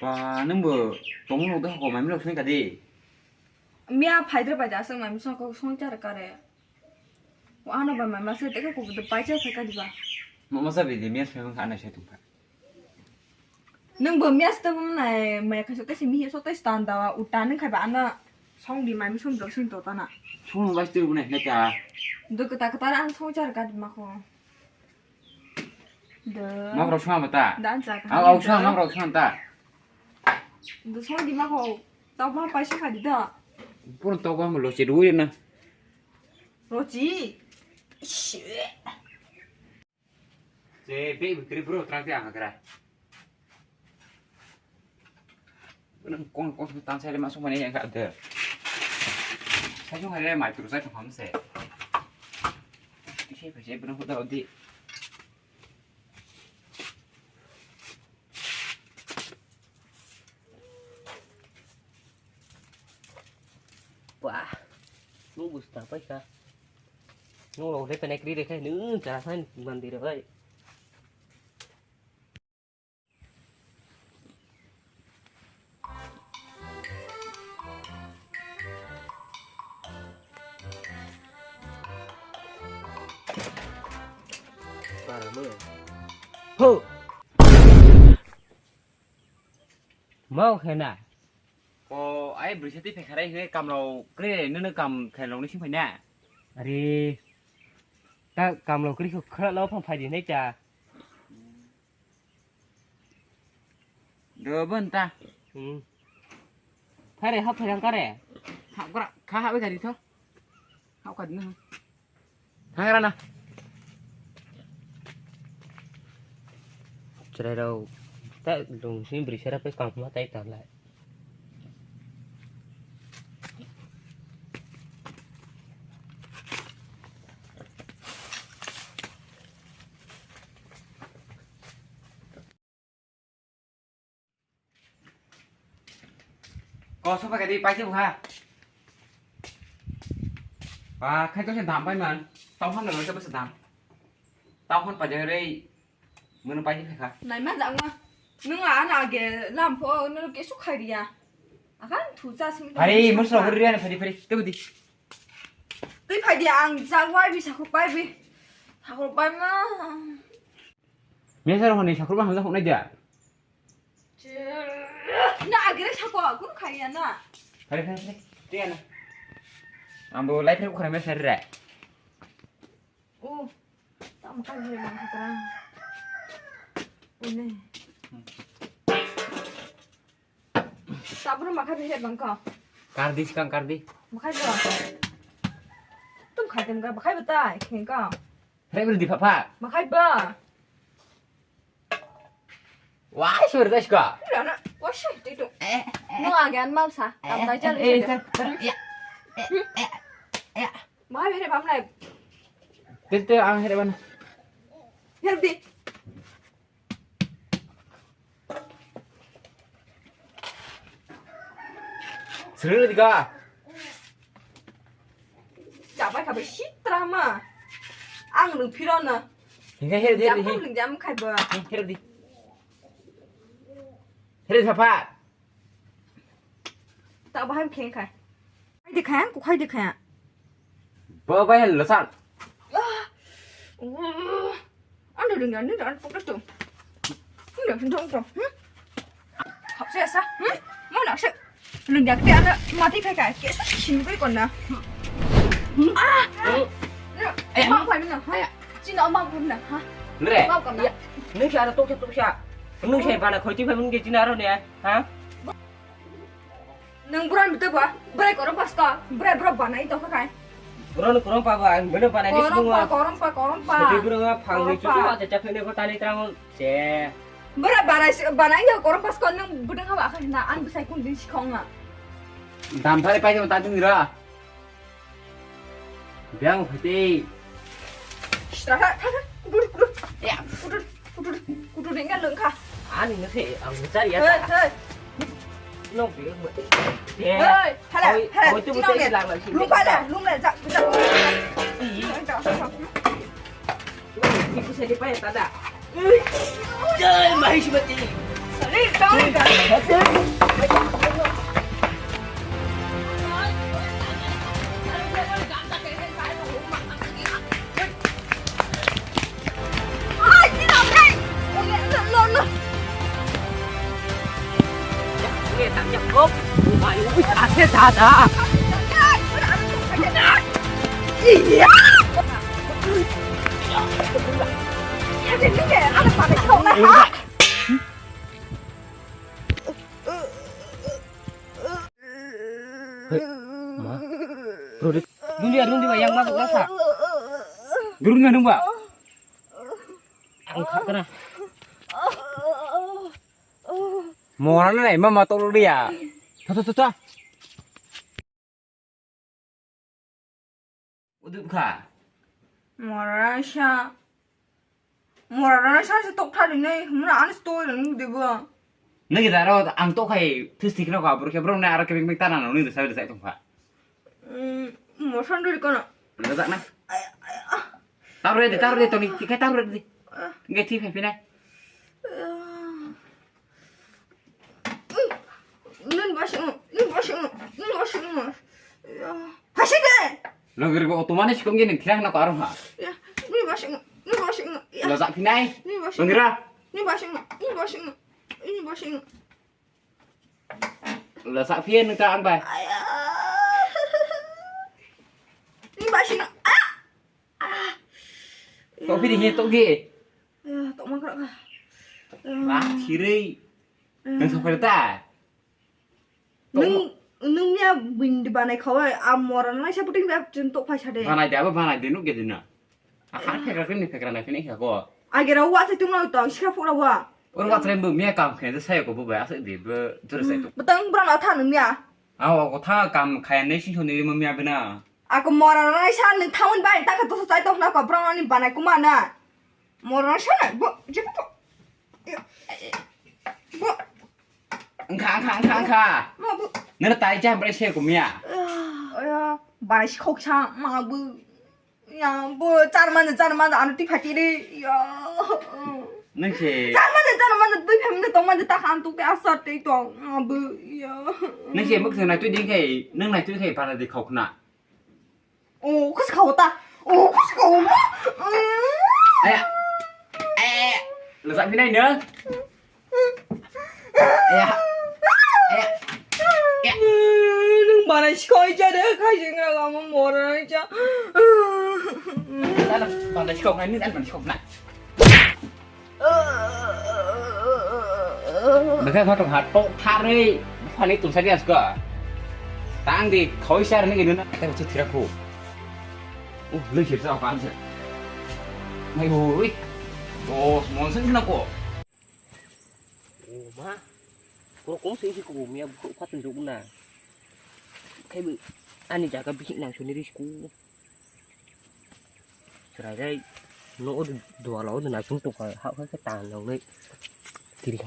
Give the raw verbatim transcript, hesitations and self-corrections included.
Ba, nwng bo tongmung nukda hoko, maimung rok songwi kadi. Miya phaidra paida aswk maimung song kok song char kare. O ano ba maima se teke kok de paisa phaika diba. Ma, masa bidi miya song kha anai sai tongkha. Nwng bo miya se tongmung nai maya khaso tese mihi so tese tanda uta nwng khai ba ano song di maimung song jok sing to tana. Song bai tu ne ne ka. Do kata kata ang song char ka dima ko. Da. Mak rok song ta. Da ang chak. Ang au song mak rok song ta. Da song di mak ko. Tau ma paisa kha di da. Pun tau ma lo che du na. Rochi. Che be bikri bro trak ti ang kra. Nang kong kong tan sai ma song mane yang ka de. Sai song hai le mai tru sai thong ham se. Ti sai phe sai bro da di. Wah, nu bus ta pai ka. Nu lo le pene kri re khai nu chara sai mandi re bai. Ho! Mau khe na? O, ai bwrwi sa twi phai kharai hwnwi kamrok kre nwnw kam khairokni sing phai na? Are, ta kamrok kre kho khwra lo phang phai di nai ta. Do bon ta. Hmm. Phare hap phai kare. Hap kra, kha hap kari tho. Hap kadi na. Hangrana. Chwrairok ta lungsni bwrwi sara pai kangma tai tanglai. Ko sofa kadi paisa bukha. Ba khai to se dam pai man. Tau han lo se dam. Tau han pa jare. Mano paisa kha. Nai ma jang ma. Nung a na ge lam pho nung ke su khai riya. Akan thu cha simi. Hari mo so hori riya phari phari. Te budi. Tui phai di ang jak wai bi sakhuk bai bi. Sakhuk bai ma. Mesa rohoni sakhuk bai hamjak hoknai dia. Na agere sako kun khaiya na. Phari phari phari. Tiya na. Ambo lai phari khara mesa re. Oh. Tam kai he mang khara. Une. Sabro makhai bihre bangka. Kardi sikang kardi. Makhai bo. Tum khai tem ga makhai bo tai kheng ka. Hre bro di pha pha. Makhai ba. Wai sur das ka. Rana, wasi ti tu. No agan mau sa. Tam tai jal. Eh, eh, ya. Ya. Ya. Makhai bihre bam nai. Tel tel ang hre ban. Hre di. Srwng di ka. Chabai khabai sitra ma. Ang nung phiro na. Hingke hero di. Jam hero di. Khum nung jam khai ba. Hero di. Hero di sapa. Ta bahai kheng khai. Khai di khai, ku khai di khai. Bo bai hel lo san. Ando ding dan dan pok tu. Ando dong dong. Hap se sa. Mo na se. Lung yak te ana mati phai ka. Ke sa sing bai kon na. Ah. Eh, ma phai na. Ha. Chino ma phun na. Ha. Nre. Ma kon na. Nung sa tok tok sa. Nung sa bana khoi ti phai mun ke china ro ne. Ha. Nang buran betul ba? Berai korong pas ka. Berai berok banai to kai. Buran korong pa ba, ang bener banai ni korong pa, korong pa, korong pa. Seperti buran apa? Korong pa. Cucu aja cak ini kota ni terang. Ce. Berai banai, banai ya korong pas ka nang bedeng apa akan na an besai kun din sikong na. Dam thari pai jam tadi ngira. Biang phaitei. Sitra, sitra, sitra. Kudur, kudur. Ya. Kudur, kudur, kudur, ringan lengkha. Ani nge se, ang mencari ya. Hei, hei. Nong biang. Hei, hala, hala. Kau itu betul lang lang sih. Lupa lah, lupa lah, jak, jak. Ih. Jak, jak, jak. Ibu saya dipakai tanda. Ih. Jai, mahi si mati. Hei, ma. Bro, di. Dungdi ya, dungdi ba, yang masuk rasa. Durung ya, dung ba. Ang kha kana. Mora na nai, mama tolu dia. Tuh, tuh, tuh, tuh. Udu kha. Mora sa. Mora sa sa tok thari nai, mura anis to nang debo. Nagi daro ang to khai this thik rok abro khe bro na aro kebeng beng tana nang ni sa sa tong kha. Mm, mo san dori kana. Nda dak na. Ay, ay, ah. Tar re de, tar re de, toni, tikai tar re de. Ah. Ngai thi phai phinai. Ah. Nun basing, nun basing, nun basing. Ya. Hasi de. Logir go otomani sikong ge ning thirang na ko aro ha. Ya. Nun basing, nun basing. Ya. Lo jak phinai. Nun basing. Longira. Nun basing, nun basing. Nun basing. Lo sak phiya nung ta ang bai. Aya. Ni ba sino. Ah. Ah. Tok phi di hi tok gi. Ya, tok ma kra ka. Lah, thirei. Nung sok phi ta. Nung, nung ya buin di banai khawai, a mora nai sa puting ba chun tok phai sa de. Banai de, abo banai de nuk ge dina. Akha phekra kini phekra nai phini kha ko. Agera wa se tung lo tong sikha phura wa. Oro wa trem bu mia kam khe de sai ko bu ba asai de bu jure sai to. Butang bra na tha nung mia. Aw ko tha kam khaya nei si honi mo mia bina. Ako mora na sa nung thamun bai ta kha to sai to na ko bra ni banai kuma na. Mora na sa na bu je bu. Bu. Angkha, angkha, angkha, angkha. Ma bu. Nana tai jam bre se kumya. Aya, bai si khok sa ma bu. Ya, bu char man char man anu ti phati re. Ya. Nang se. Char man char man dui phem de tong man ta khan tu ke asa te tong. Ma bu. Ya. Nang se muk se na tu ding kai, nang na tu kai para de khok na. Oh, kus kau ta. Oh, kus kau ma. Aya. Eh. Lo sak pinai na. Aya. Aya. Aya. Nung bana sikoi ja de, kai jeng ra lama mora ja. Bana sikok na, ni bana sikok na. Bwkha khatung ha tok tharwi phani tungsa di asko. Tang di khoi sar ni gini na. Tang chi thira khu. Uh, lui sir sa kan se. Mai hui. Oh, mon sen na ko. Oh, ma. Ko kong sing si ko mi ab ko khat juk na. Kai bu ani jaga bisi nang suni ris ku. Chwrai rai no o dua lo na chung tok ha ha ta nang nei. Tiri ha